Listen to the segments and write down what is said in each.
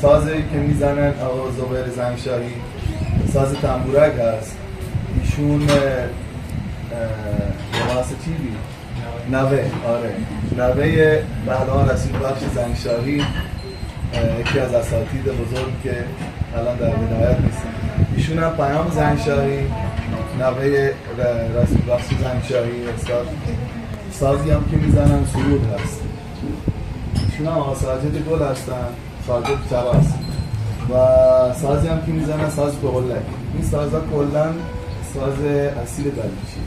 سازی که می‌زنن آقا زبیر زنگشاهی، ساز تنبورک هست. ایشون، اه، اه، لباس چی بی؟ نوه، آره. نوهٔ پهلوان رسول بخش زنگشاهی، اه، یکی از اساتید بزرگ که الان در ولایت نیست. ایشون هم پیام زنگشاهی، نوهٔ ر-، رسول بخش زنگشاهی استاد. سازی هم که می‌زنن سرود هست. ایشون هم آقا ساجد گل هستن، ساجد چراس. و سازی هم که می‌زنن ساز کهلک. این سازا کلاً ساز اصیل بلوچی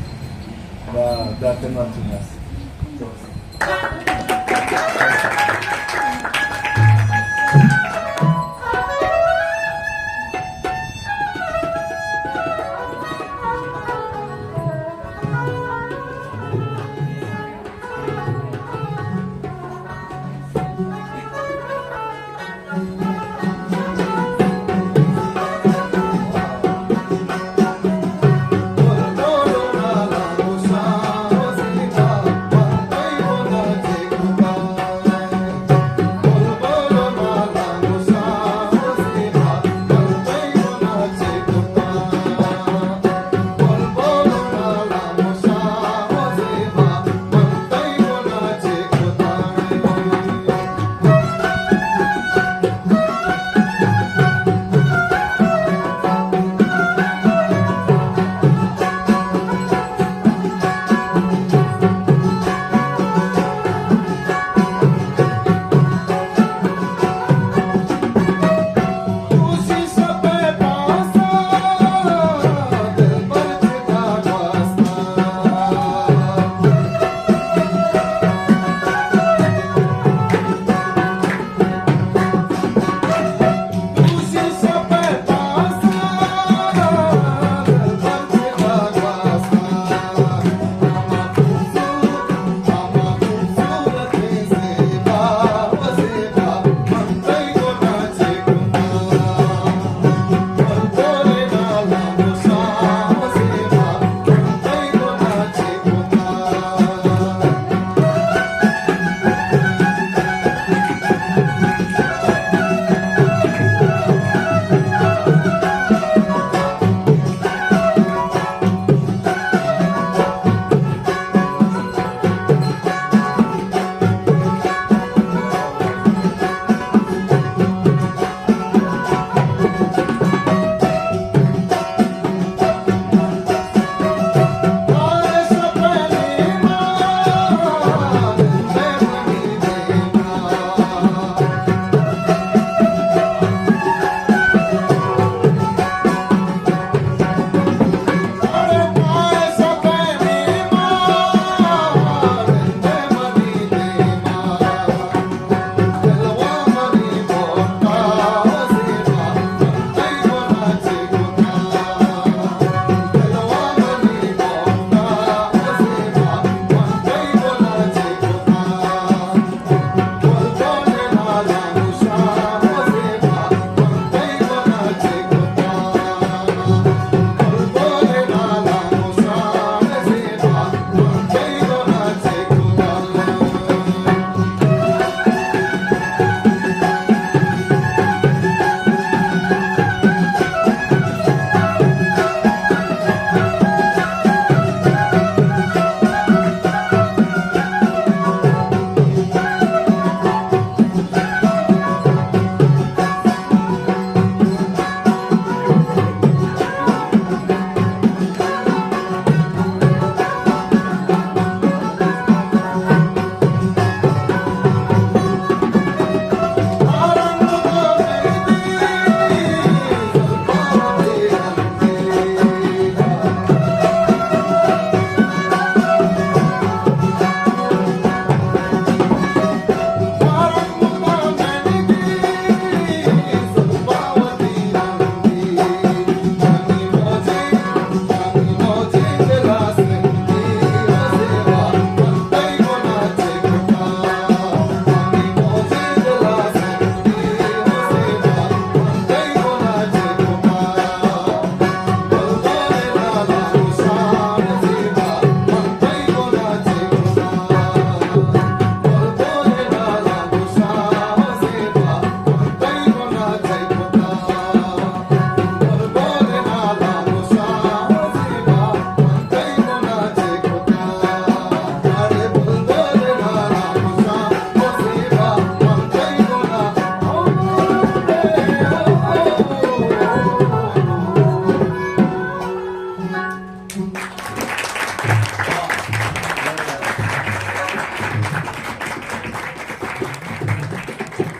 و در خدمتتون هست.